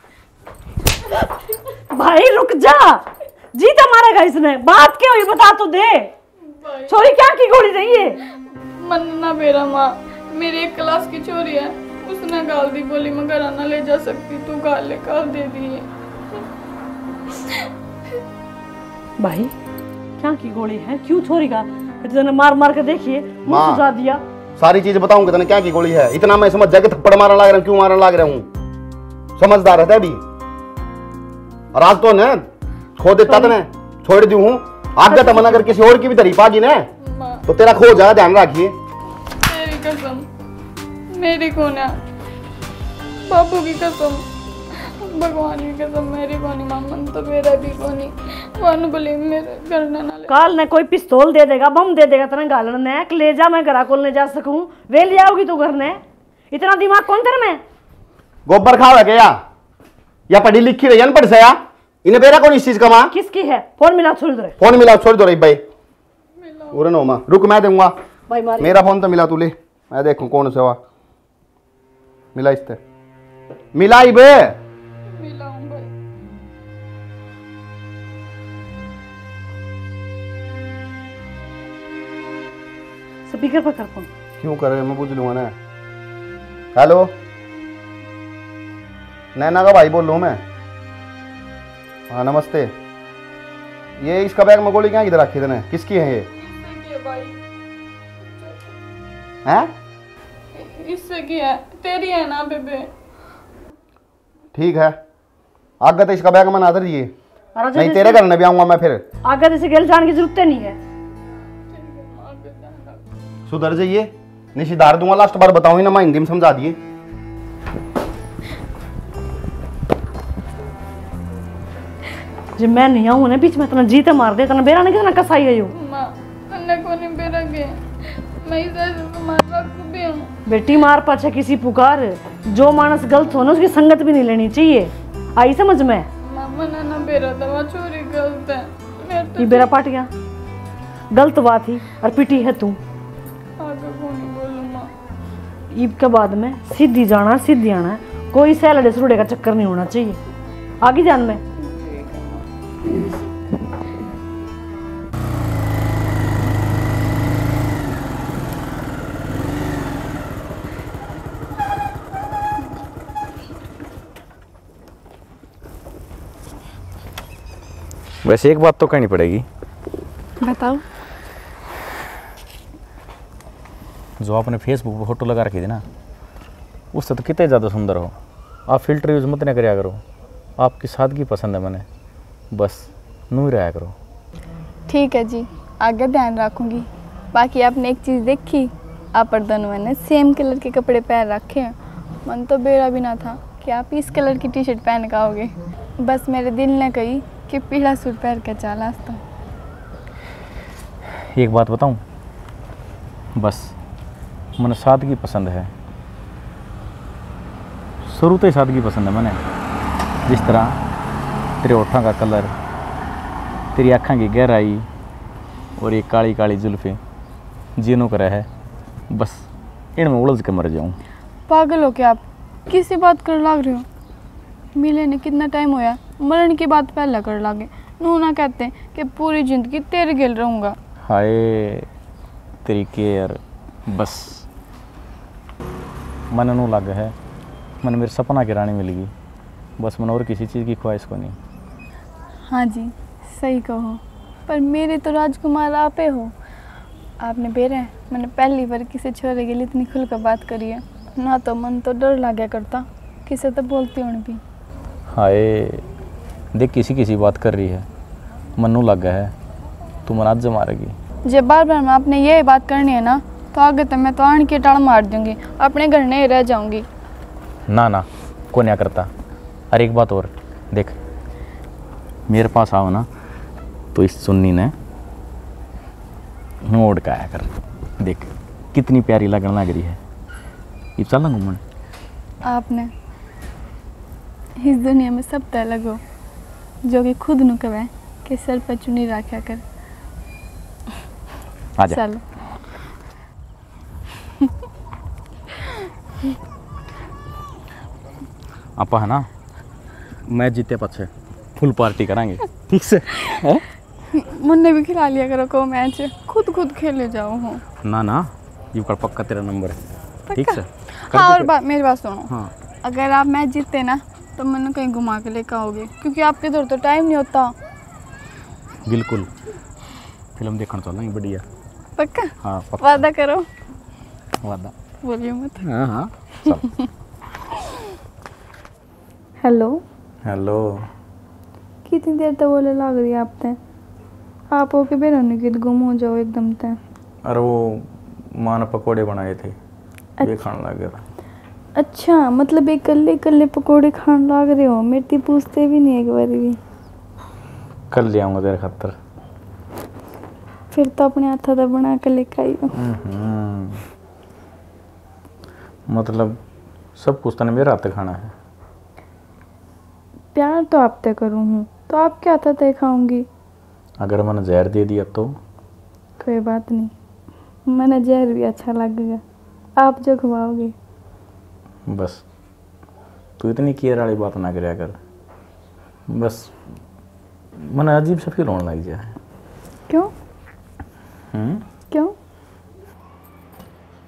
भाई, रुक जा। जी तो मारेगा इसने। बात क्या हुई, बता तो दे। भाई। छोरी क्या की गोली रही है? मन ना बेरा माँ, मेरी एक क्लास की छोरी है, उसने गाल दी, बोली मैं घर ना ले जा सकती, तू गाल ले, गाल दे दी है। भाई, क्या की गोली है? क्यों छोरी का? फिर तूने मार मार के देखिए, मुंह माँ, सुजा दिया। सारी चीज बताऊंगा तने, क्या की गोली है? इतना मैं समझ जा कि थप्पड़ मारने लाग रहा हूँ, क्यों मारने लाग रहा हूँ? समझदार है तै भी। और आज तो ने खो देता तने, छोड़ दी हूँ। आगे तो मन अगर किसी और की भी धरी पागी ना, माँ। तो तेरा खो जाएगा, ध्यान रखिए। तेरी कसम, मेरी कौन है? बाबू की कसम, भगवान की कसम, मेरी कोनी माँ, मन तो मेरा भी कोनी। वन बोली मेरे घर ना ले। काल ने कोई पिस्तौल दे देगा, बम दे देगा तेरे गालन ने, ले जा, मैं घरा को ले जा सकूं, वे ले आओगी तू घर ने। इतना दिमाग कौन तेरे में? गोबर खावे के या, या पढ़ी लिखी रही, अनपढ़ से या, इन्हें बेरा कौन इस चीज का माँ? किसकी है? फोन मिला, छोड़ दे। फोन मिला, छोड़ दो रे भाई। उरे नो माँ, रुक, मैं दूंगा। भाई मारे। मेरा फोन तो मिला, तू ले, मैं देखूं कौन से वा। मिला इसते। मिला ही बे। मिलाऊं भाई। स्पीकर पर कर फोन। क्यों करे, मैं बुझ लूंगा ना। हेलो, नैना का भाई बोल रहा हूँ मैं। हाँ, नमस्ते। ये इसका बैग में गोली क्या किधर रखी तने? किसकी है ये? इससे की है भाई? हैं? इससे की है? तेरी है ना बेबे? ठीक है, आगे तो इसका बैग में ना धरिए, अरे नहीं जैसे तेरे घर में भी आऊंगा मैं फिर। आगे तो इसे गेल जाने की जरूरत ही नहीं है। सुधर जाइए, नहीं सुधार दूंगा, लास्ट बार बताऊं ही ना, मैं हिंदी में समझा दिए। जब मैं नहीं आऊँ ना बीच में, इतना जी ते मार दे, इतना बेरा नहीं, कितना कसाई है यो। माँ, तन्ने कोनी बेरा के, मैं इसे तुम्हारा रख भी हूँ। बेटी, मार पाछे किसी पुकार, जो मानस गलत हो ना, उसकी संगत भी नहीं लेनी चाहिए। आई समझ में? माँ, मन्ने ना बेरा था, वो छोरी गलत है। मेरे तो ये बेरा पाट गया, गलत बात ही, और पिटी है तू। आगे कोनी बोलूँ माँ। ईब के बाद में सीधी जाना, सीधी आना, कोई सैलड़े सुरड़े का चक्कर नहीं होना चाहिए। आगे जान में। वैसे एक बात तो कहनी पड़ेगी। बताओ। जो आपने Facebook पे फोटो लगा रखी थी ना, उससे तो कितने ज़्यादा सुंदर हो। आप फिल्टर यूज़ मत ना करया करो, आपकी सादगी पसंद है मैंने, बस नू ही रहा करो। ठीक है जी, आगे ध्यान रखूंगी। बाकी आपने एक चीज़ देखी, आप दोनों ने सेम कलर के कपड़े पहन रखे हैं। मन तो बेरा भी ना था कि आप इस कलर की टी शर्ट पहन के आओगे। बस मेरे दिल ने कही कि पीला सूट पहन के चल आज तो। एक बात बताऊं, बस मन्ने सादगी पसंद है, शुरू तो ही सादगी पसंद है मन्ने। जिस तरह तेरे होठां का कलर, तेरी आँखां की गहराई और ये काली काली जुल्फे, जिनों करे है, बस इनमें उलझ के मर जाऊं। पागल हो क्या आप? किसी बात कर लाग रहे हो? मिले ने कितना टाइम होया, मरण की बात पहले कर लागे। नू ना कहते कि पूरी जिंदगी तेरे गेल रहूंगा। हाय तेरी के यार, बस मन नू लग है, मन मेरे सपना की रानी मिल गई। बस मन और किसी चीज़ की ख्वाहिश को नहीं। हाँ जी, सही कहो, पर मेरे तो राजकुमार आपे हो। आपने बेरे मैंने पहली बार किसी छोरे के लिए इतनी खुलकर बात करी है, ना तो मन तो डर लाग्या करता किसे तो बोलती होण भी। हाय, देख किसी किसी बात कर रही है, मन्नू लग है तू मना आज मारेगी। जे बार बार मैं आपने यही बात करनी है ना, तो आगे तो मैं तो आन के टाल मार दूंगी, अपने घर नहीं रह जाऊंगी। ना ना, कोन्या करता। अरे एक बात और, देख मेरे पास आओ ना, तो इस चुन्नी ने मोड़ के आया कर। देख कितनी प्यारी लगन लग रही है। ये चल ना घूमन। आपने इस दुनिया में सब तै अलग हो, जो कि खुद नू कहे के सर पे चुन्नी रखा कर। आजा। चलो। आपा है ना, मैच जीते पाछे फुल पार्टी करांगे, ठीक से? हैं? मुन्ने भी खिला लिया करो को मैच, खुद खुद खेले जाओ हो। ना ना, ये कर पक्का तेरा नंबर है, ठीक पक्का? से? हाँ, करके और फिर। बात, मेरी बात सुनो। हाँ। अगर आप मैच जीतते ना, तो मैंने कहीं घुमा के लेकर आओगे, क्योंकि आपके इधर तो टाइम नहीं होता। बिल्कुल, फिल्म देखने चलेंगे बढ़िया। पक्का? हाँ, पक्का। वादा करो। वादा। बोलियो मत। हाँ, हाँ, चल। हेलो। हेलो। कितनी देर तक बोले लाग रही आप तै? आप हो के बेरा नहीं कित गुम हो जाओ एकदम तै। अरे वो माँ ने पकोड़े बनाए थे, वे अच्छा। खाने लग गया था। अच्छा, मतलब एक कल्ले कल्ले पकोड़े खान लाग रहे हो, मेरे ती पूछते भी नहीं एक बार भी। कल ले आऊंगा तेरे खातर। फिर तो अपने हाथा दा बना के लेके आइयो। हम्म। मतलब सब कुछ तने मेरे हाथ खाना है। प्यार तो आप तै करूँ हूँ, तो आप क्या हाथा तै खाऊंगी? अगर मैंने जहर दे दिया तो? कोई बात नहीं, मैंने जहर भी अच्छा लगेगा, आप जो खवाओगे। बस, तू इतनी केयर वाली बात ना करया कर। बस, मैंने अजीब सा फील होने लग गया है। क्यों? हम्म? क्यों?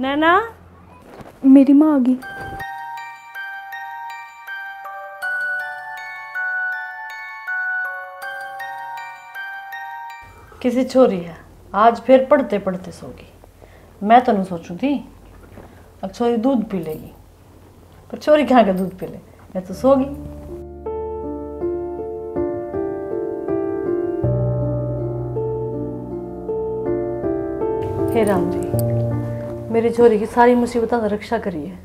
नैना, मेरी माँ आ गई। किसी छोरी है, आज फिर पढ़ते पढ़ते सो गई। मैं तो न्यू सोचूं थी, अब छोरी दूध पी लेगी, पर छोरी कहाँ का दूध पी ले, मैं तो सो गई। हे राम जी, मेरी छोरी की सारी मुसीबतों से रक्षा करिए,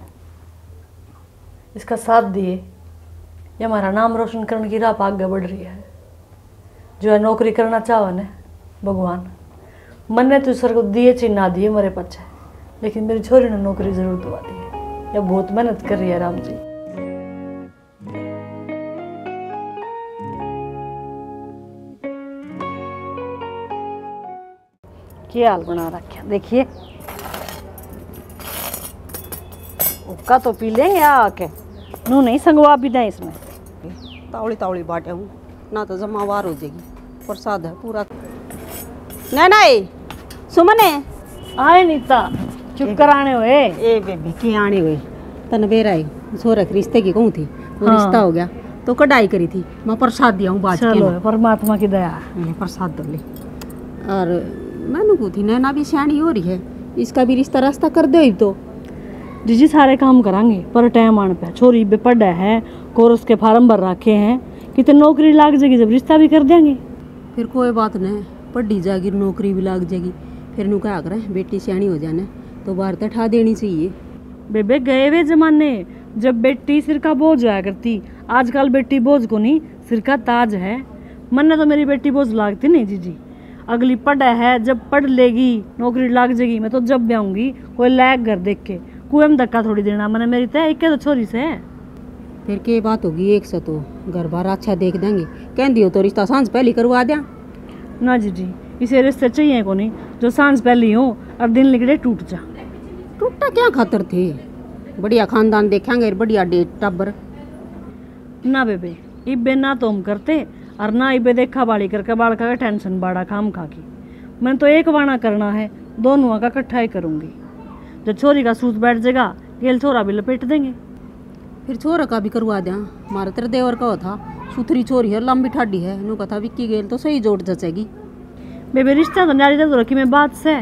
इसका साथ दिए, ये हमारा नाम रोशन करने की राह पर आगे बढ़ रही है। जो है नौकरी करना चाहवे ने, भगवान, मन्ने तू स्वर्ग दिए चाहे ना दिए मेरे पाछे, लेकिन मेरी छोरी ने नौकरी जरूर दवा दी। या बहुत मेहनत कर रही है राम जी। क्या हाल बना रखा, देखिए। हुक्का तो पी लेंगे आके, नू नहीं संगवा भी दें इसमें। तावली तावली बाटे हूँ, ना तो जमा वार हो जाएगी। प्रसाद है पूरा। नहीं, नहीं, सुमन है। आए नीता, चुप ए, कराने हुए। ए बेबी, के आने हुए? तन बेरा है, छोरा के रिश्ते की कहूँ थी, वो हाँ। रिश्ता हो गया, तो कढ़ाई करी थी, मैं प्रसाद दिया हूँ बाज के चलो, ना। परमात्मा की दया। ले, प्रसाद दो ले। और मैंने कहूँ थी, नैना भी सियाणी हो रही है, इसका भी रिश्ता रास्ता कर दो इब तो। जीजी, सारे काम करांगे, पर टाइम आने पे। छोरी बे पढ़े है, कोर्स के फार्म भर रखे हैं, कितने नौकरी लाग जाएगी जब रिश्ता भी कर देंगे। फिर कोई बात नहीं, पढ़ी जाएगी, नौकरी भी लाग जाएगी। फिर नू कहा करें, बेटी सियाणी हो जाने तो बाहर तक ठा देनी चाहिए। बेबे, गए वे जमाने जब बेटी सिर का बोझ होया करती, आजकल बेटी बोझ को नहीं, सिर का ताज है। मन्ने तो मेरी बेटी बोझ लागती नहीं जीजी। अगली पढ़े है, जब पढ़ लेगी, नौकरी लाग जाएगी, मैं तो जब ब्याहूंगी कोई लायक घर देख के। कुएं में धक्का थोड़ी देना मैंने, मेरी तय एक तो छोरी से। फिर के बात होगी, एक से तो घर बार अच्छा देख देंगे, कहती हो तो रिश्ता सांझ पहली करवा दिया। ना जीजी, इसे रिश्ते चाहिए कोनी जो सांझ पहली हो और दिन लिकड़े टूट जा। टूटा क्या खातर थे, बढ़िया खानदान देखेंगे, बढ़िया डेट टाबर। ना बेबे, इब्बे ना तो हम करते और ना इब्बे देखा भाली करके बालका का टेंशन बाड़ा खाम खा की। मैं तो एक वाणा करना है, दोनों का इकट्ठा ही करूंगी। जो छोरी का सूत बैठ जाएगा, गेल छोरा भी लपेट देंगे। फिर छोरा का भी करवा द्या। मारे तेरे देवर का हो था, सुथरी छोरी है, लंबी ठाडी है, नू कथा विक्की गेल तो सही जोड़ जचेगी। बेबे, रिश्ता तो न्यारी रख रखी में बात से,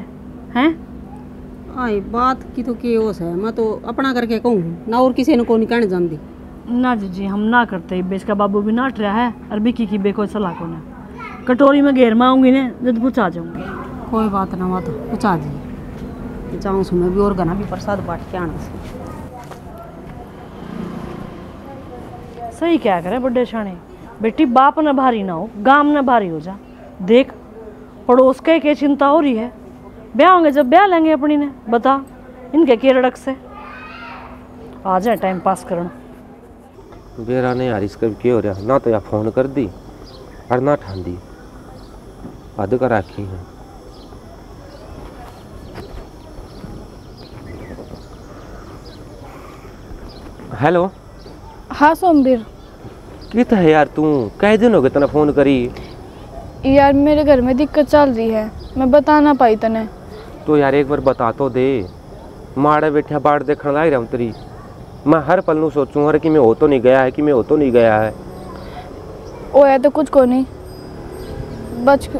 हैं? आई बात की तो के हो से, मैं तो अपना करके कहूँ ना, और किसी ने को नहीं कहने जाती। ना जीजी, हम ना करते, इब्बे इसका बाबू भी नाट रहा है और विक्की की बे कोई सलाह को ना। कटोरी में घेर में आऊंगी ने, जद पूछा जाऊंगी। कोई बात ना, वहाँ तो पूछा जी। जाऊँ सु मैं भी और घना भी प्रसाद बांट के आना से। सही क्या करे बड़े शाणे, बेटी बाप न भारी ना हो, गाम न भारी हो जा। देख, पड़ोस के के चिंता हो रही है, ब्याह होंगे जब ब्याह लेंगे अपनी ने। बता, इनके के रड़क से आ जाए टाइम पास करण। बेरा ने यार, इसका भी के हो रहा, ना तो या फोन कर दी और ना ठान दी। हद कर रखी है। हेलो। हाँ सोमवीर। कित है यार तू? कई दिन हो गए तने फोन करी। यार, मेरे घर में दिक्कत चल रही है, मैं बता ना पाई तने। तो यार, एक बार बता तो दे। माड़े बैठा बाट देखण लाग रहा हूँ तेरी। मैं हर पल नू सोचूं, हर कि मैं हो तो नहीं गया है, कि मैं हो तो नहीं गया है। होया तो कुछ को नहीं, बस कु-,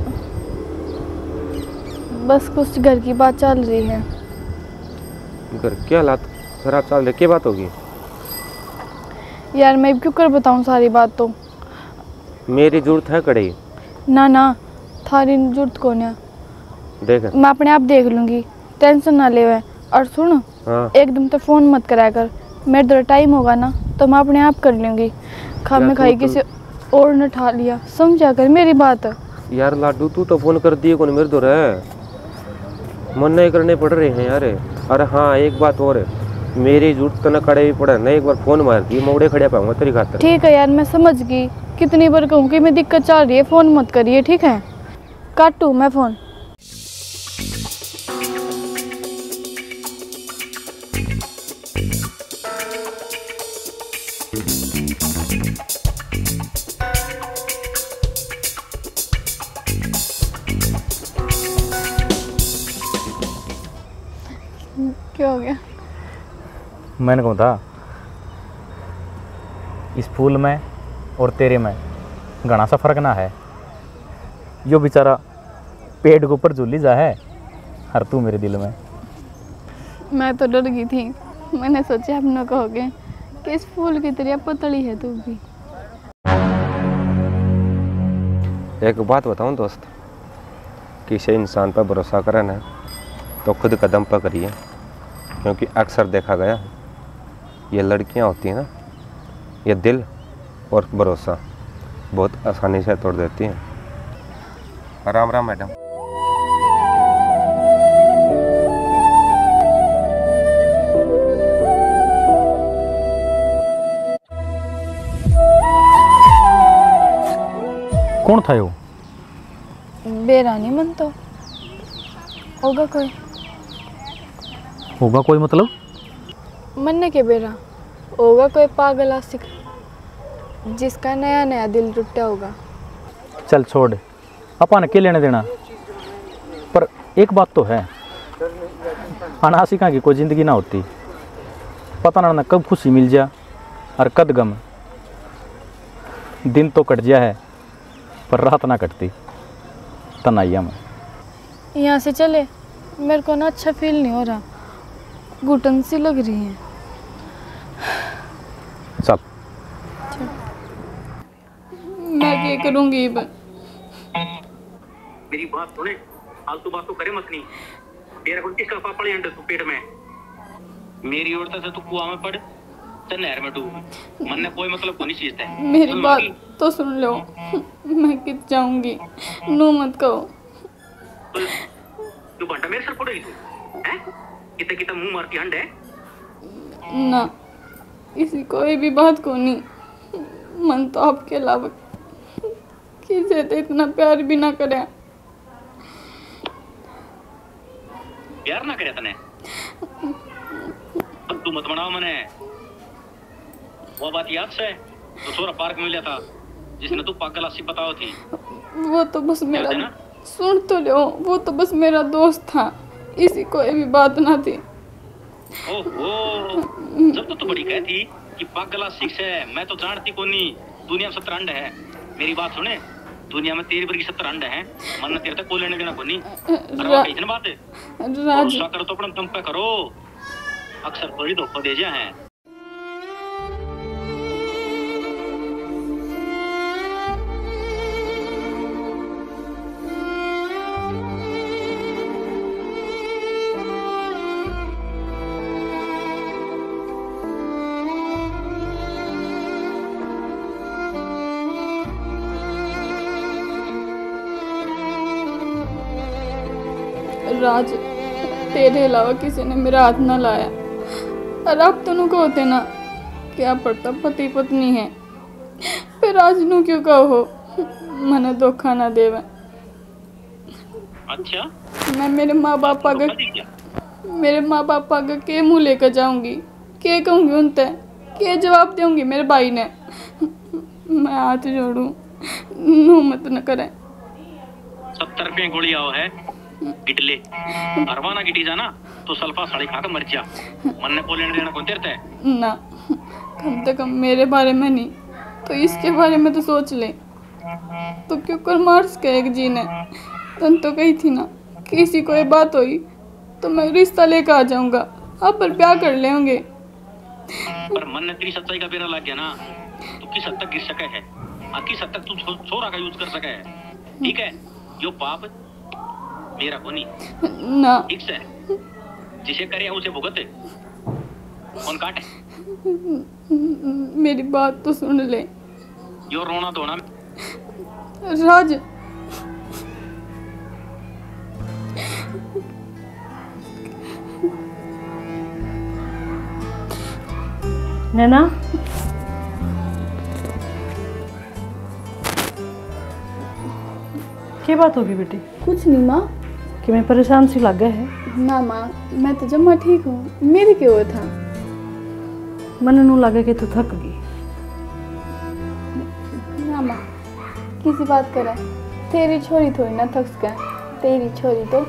बस कुछ घर की बात चल रही है। घर की हालात खराब चल रही, क्या बात होगी? यार, मैं क्यों कर बताऊं सारी बात तो। मेरी जरूरत है कड़े? ना ना, थारी जरूरत कोन्या। देख। मैं अपने आप देख लूंगी, टेंशन ना लेवे। और सुन, हाँ। एकदम तो फोन मत कराया कर, मेरे थोड़ा टाइम होगा ना तो मैं अपने आप कर लूंगी। खामे यार, तू खाई तो किसी और ने ठा लिया, समझा कर मेरी बात। यार लाडू, तू तो फोन कर दिए कोनी मेरे धोरे, मन्ने ही करने पड़ रहे हैं यार। अरे हाँ, एक बात और, मेरी जरूरत तने कड़े भी पड़े ना, एक बार फोन मार दिए, मैं उड़े खड़े पाऊंगा तेरी खातर। ठीक है यार, मैं समझ गई, कितनी बार कहूँ कि मैं दिक्कत चल रही है, फोन मत करिए, ठीक है? काटू मैं फोन। क्या हो गया? मैंने कहूँ था, इस फूल में और तेरे में घना सा फर्क ना है। यो बेचारा पेड़ के ऊपर झूली जा है, और तू मेरे दिल में। मैं तो डर गई थी, मैंने सोचा आप ना कहोगे कि इस फूल की तरह पतली है तू भी। एक बात बताऊं दोस्त, किसी इंसान पर भरोसा करें ना तो खुद कदम पर करिए, क्योंकि अक्सर देखा गया है, ये लड़कियां होती हैं ना, ये दिल और भरोसा बहुत आसानी से तोड़ देती हैं। राम राम मैडम। कौन था यो? बेरा नहीं मन तो। होगा कोई। होगा कोई मतलब? मन्ने के बेरा, होगा कोई पागल आशिक, जिसका नया नया दिल टूटा होगा। चल छोड़, अपन के लेने देना। पर एक बात तो है, अन आशिकां की कोई जिंदगी ना होती। पता ना उन्हें कब खुशी मिल जा और कद गम। दिन तो कट जा है, पर रात ना कटती तन्हाइयां में। यहाँ से चले, मेरे को ना अच्छा फील नहीं हो रहा, घुटन सी लग रही है। चल। चल। मैं क्या करूँगी इब? मेरी बात सुने, फालतू बात तो करे मत नहीं। तेरा कोई किसका पापा ले अंडे तू पेट में? मेरी ओर से तू कुआं में पड़, ते नहर में डूब, मन्ने कोई मतलब कोनी चीज ते। मेरी बात तो सुन लो, मैं कित जाऊंगी, नू मत कहो। तू भांडा मेरे सर फोड़ेगी तू, हैं? किते किते मुंह मारती हंड है। ना, इसी कोई भी बात कोनी, मन तो आपके अलावा किसे ते इतना प्यार भी ना करे। प्यार ना करे तने? अब तू मत बनाओ मने। वो बात याद से, तो छोरा पार्क में मिला था, जिसने तू पागल आसी बताओ थी। वो तो बस मेरा, सुन तो लो, वो तो बस मेरा दोस्त था, इसी कोई भी बात ना थी। ओहो, जब तो तू बड़ी कहती कि पागल आशिक से, मैं तो जानती कोनी, दुनिया में सत्तर अंड है। मेरी बात सुने, दुनिया में तेरी वर्गी सत्तर अंड है, मन तेरे तक कोई लेने देना कोनी। अरे रा-, वाह, कही ना बात है। राज। भरोसा करो तो अपने दम पे करो, अक्सर थोड़ी धोखा दे जा है। राज, तेरे अलावा किसी ने मेरा हाथ ना लाया। और आप दोनों को होते ना, क्या पड़ता पति पत्नी है। फिर राज नू क्यों कहो, मने धोखा ना देवे। अच्छा? मैं मेरे माँ बापा तो का, कभी क्या? मेरे माँ बापा का के मुंह लेकर जाऊंगी? के कहूंगी उनते? के जवाब दूंगी मेरे भाई ने? मैं हाथ जोड़ू, नू मत न करे। सत्तर रुपये गोली आओ है, गिटले। भरवा ना गिटी जाना, तो सल्फा साड़ी खा के मर जा। मन ने को लेना देना कौन तेरे ते? ना, कम से कम मेरे बारे में नहीं, तो इसके बारे में तो सोच ले। तो क्यों कर मार सके एक जी ने? तन तो कही थी ना, किसी कोई बात हुई तो मैं रिश्ता लेकर आ जाऊंगा, आप पर ब्याह कर लेंगे। पर मन ने तेरी सच्चाई का बेरा लग गया ना, तो किस हद तक गिर सके है, और किस हद तक तू छो-, छोरा का यूज कर सके है। ठीक है, यो पाप मेरा कोनी। ना। ठीक से, जिसे करे उसे भुगत। कौन काटे? मेरी बात तो सुन ले। यो रोना धोना। राज। नैना, के बात होगी बेटी? कुछ नहीं माँ। कि मैं परेशान सी लागे है? ना माँ, मैं तो जम्मा ठीक हूँ। मेरे के हुआ था? मन्ने नू लागे कि तू थक गई। ना माँ, किसी बात करे? तेरी छोरी थोड़ी ना थक सके। तेरी छोरी तो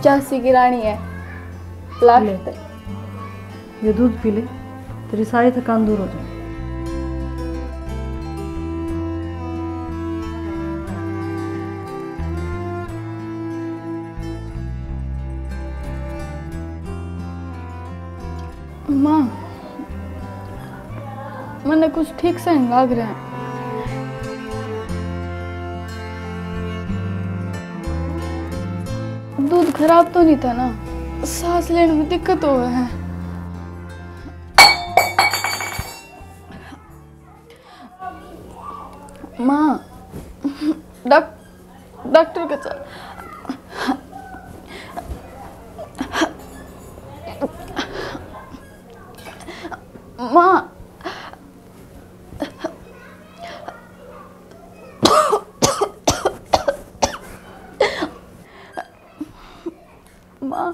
झांसी की रानी है, लास्ट ले। तक। ये दूध पी ले, तेरी सारी थकान दूर हो जाए। माँ, मन्ने कुछ ठीक से नहीं लाग रहा। दूध खराब तो नहीं था ना? सांस लेने में दिक्कत हो है। माँ, डॉक-, डॉक्टर के चल। माँ। माँ।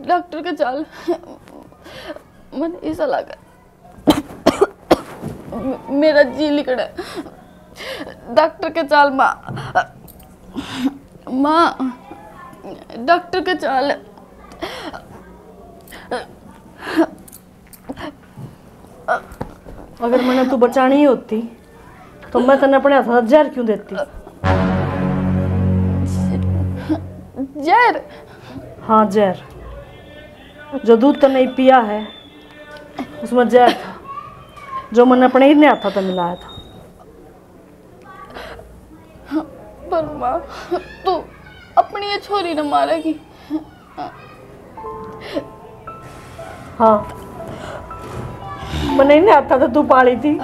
डॉक्टर के चाल। मन ऐसा लगा मेरा जी लिकड़े। डॉक्टर के चाल माँ। माँ, डॉक्टर के चाल। अगर मैंने तू बचानी ही होती तो मैं तन्ने अपने हाथ जहर क्यों देती? जहर? हाँ, जहर। जो दूध तन्ने पिया है, उसमें जहर था, जो मैंने अपने इन्हें हाथों तक मिलाया था। पर माँ, तू अपनी ये छोरी ने मारेगी। हाँ, मैंने इन्हें हाथा तै तू पाली थी,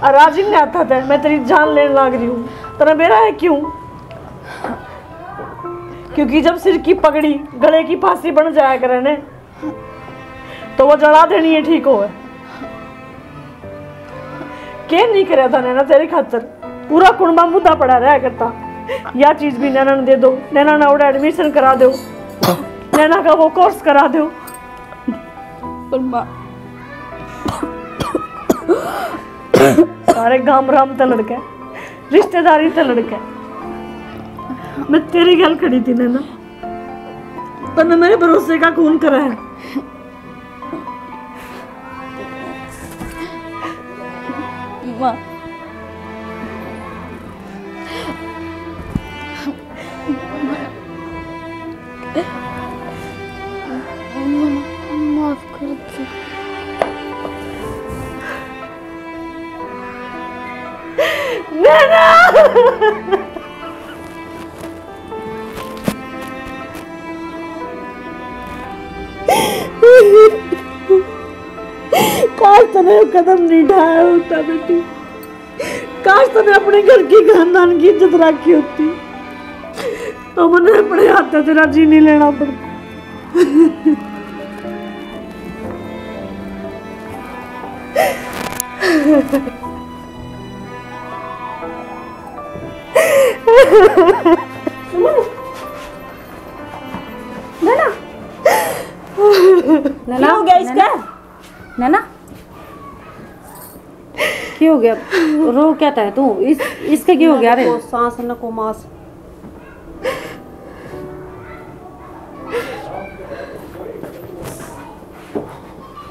और आज इन्हें हाथा तै मैं तेरी जान लेने लाग रही हूँ। तेरा बेरा है क्यों? क्योंकि जब सिर की पगड़ी गले की फांसी बन जाया करे ने, तो वो जला देनी है ठीक हो। के नहीं करया था नैना तेरे खातर? पूरा कुणबा मुद्दा पड़ा रहा करता। या चीज भी नैना ने दे दो, नैना ने ओड़े एडमिशन करा दो, नैना का वो कोर्स करा दो। पर माँ, सारे गाम राम ते लड़के, रिश्तेदारी ते लड़के, मैं तेरी गल खड़ी थी नैना। तन्ने मेरे भरोसे का खून करा है। माँ। माफ कर दे। नैना! काश तने वो कदम नहीं उठाया होता बेटी, काश तने अपने घर की खानदान की इज्जत रखी होती तो मन्ने अपने हाथ से तेरा जी नहीं लेना पड़ता। नैना, नैना, हो गया इसका? नैना, क्या हो गया? रो क्या था तू? इस, इसका क्या हो गया रे? को सांस न को मास।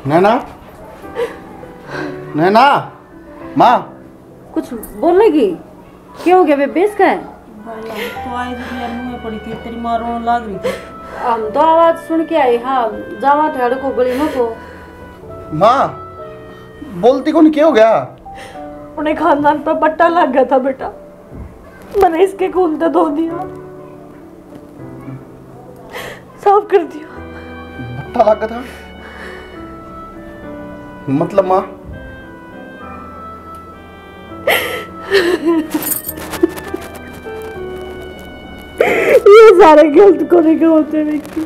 नैना, नैना, माँ। कुछ बोलेगी? क्या हो गया बेबे इसका? भाई, हम तो आए थे, यार, मुंह में पड़ी थी, तेरी माँ रोने लाग रही थी। हम तो आवाज सुन के आए, हाँ, जावा थे अड़को गली में को। माँ, बोलती कौन, क्या हो गया? अपने खानदान पर बट्टा लग गया था बेटा, मैंने इसके खून ते धो दिया, साफ कर दिया। बट्टा लग गया था? मतलब माँ? ये सारे गलत कोने के होते विक्की,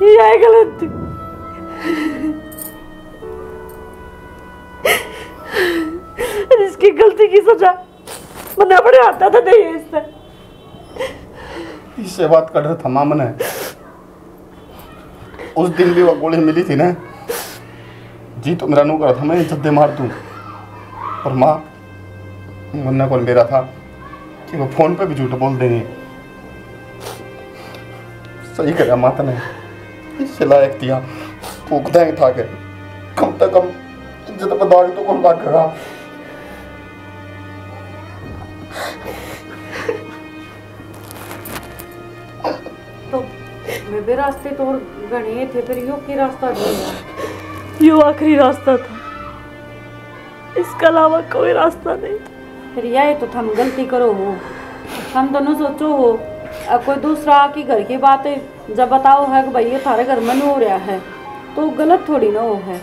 ये है गलत। इसकी गलती की सजा मैंने अपने हाथा ते दी है इसने। इससे बात का डर था माँ मने। उस दिन भी वो गोली मिली थी ना, जी तो मेरा नौकर था, मैं जद्दे मार दूं, पर माँ मन्ने कौन बेरा था कि वो फोन पे भी झूठ बोल देंगे। सही करा माँ तने, इससे लायक दिया फूक देंगे था के, कम से कम इज्जत पे दाग तो कौन लागेगा। तो बेबे, रास्ते तो और घणे थे, फिर यो के रास्ता ढूंढा? यो आखिरी रास्ता था, इसके अलावा कोई रास्ता नहीं। फिर यही तो थम गलती करो हो, थम तो न सोचो हो, अ, कोई दूसरा आके घर की बात जब बताओ है कि भाई ये थारे घर में न्यू हो रहा है, तो गलत थोड़ी ना हो है।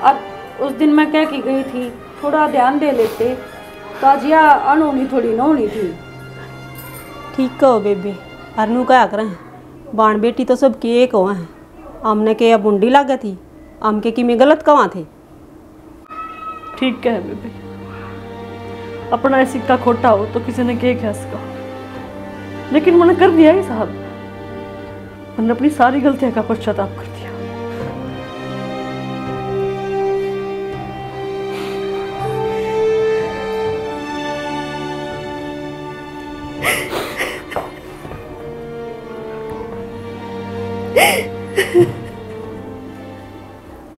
अब उस दिन मैं कह के गई थी, थोड़ा ध्यान दे लेते, तो आज यह अनहोनी थोड़ी ना होनी थी। ठीक कहो बेबे, अर नू कहा करें, बाण बेटी तो सब के एक हो हैं। हमने के अब उंडी लागे थी, हम के किमें गलत कवा थे। ठीक कहे बेबे, अपना ये सिक्का खोटा हो तो किसी ने के कह सका, लेकिन मैंने कर दिया ही साहब। मैंने अपनी सारी गलतियां का पश्चाताप कर दिया।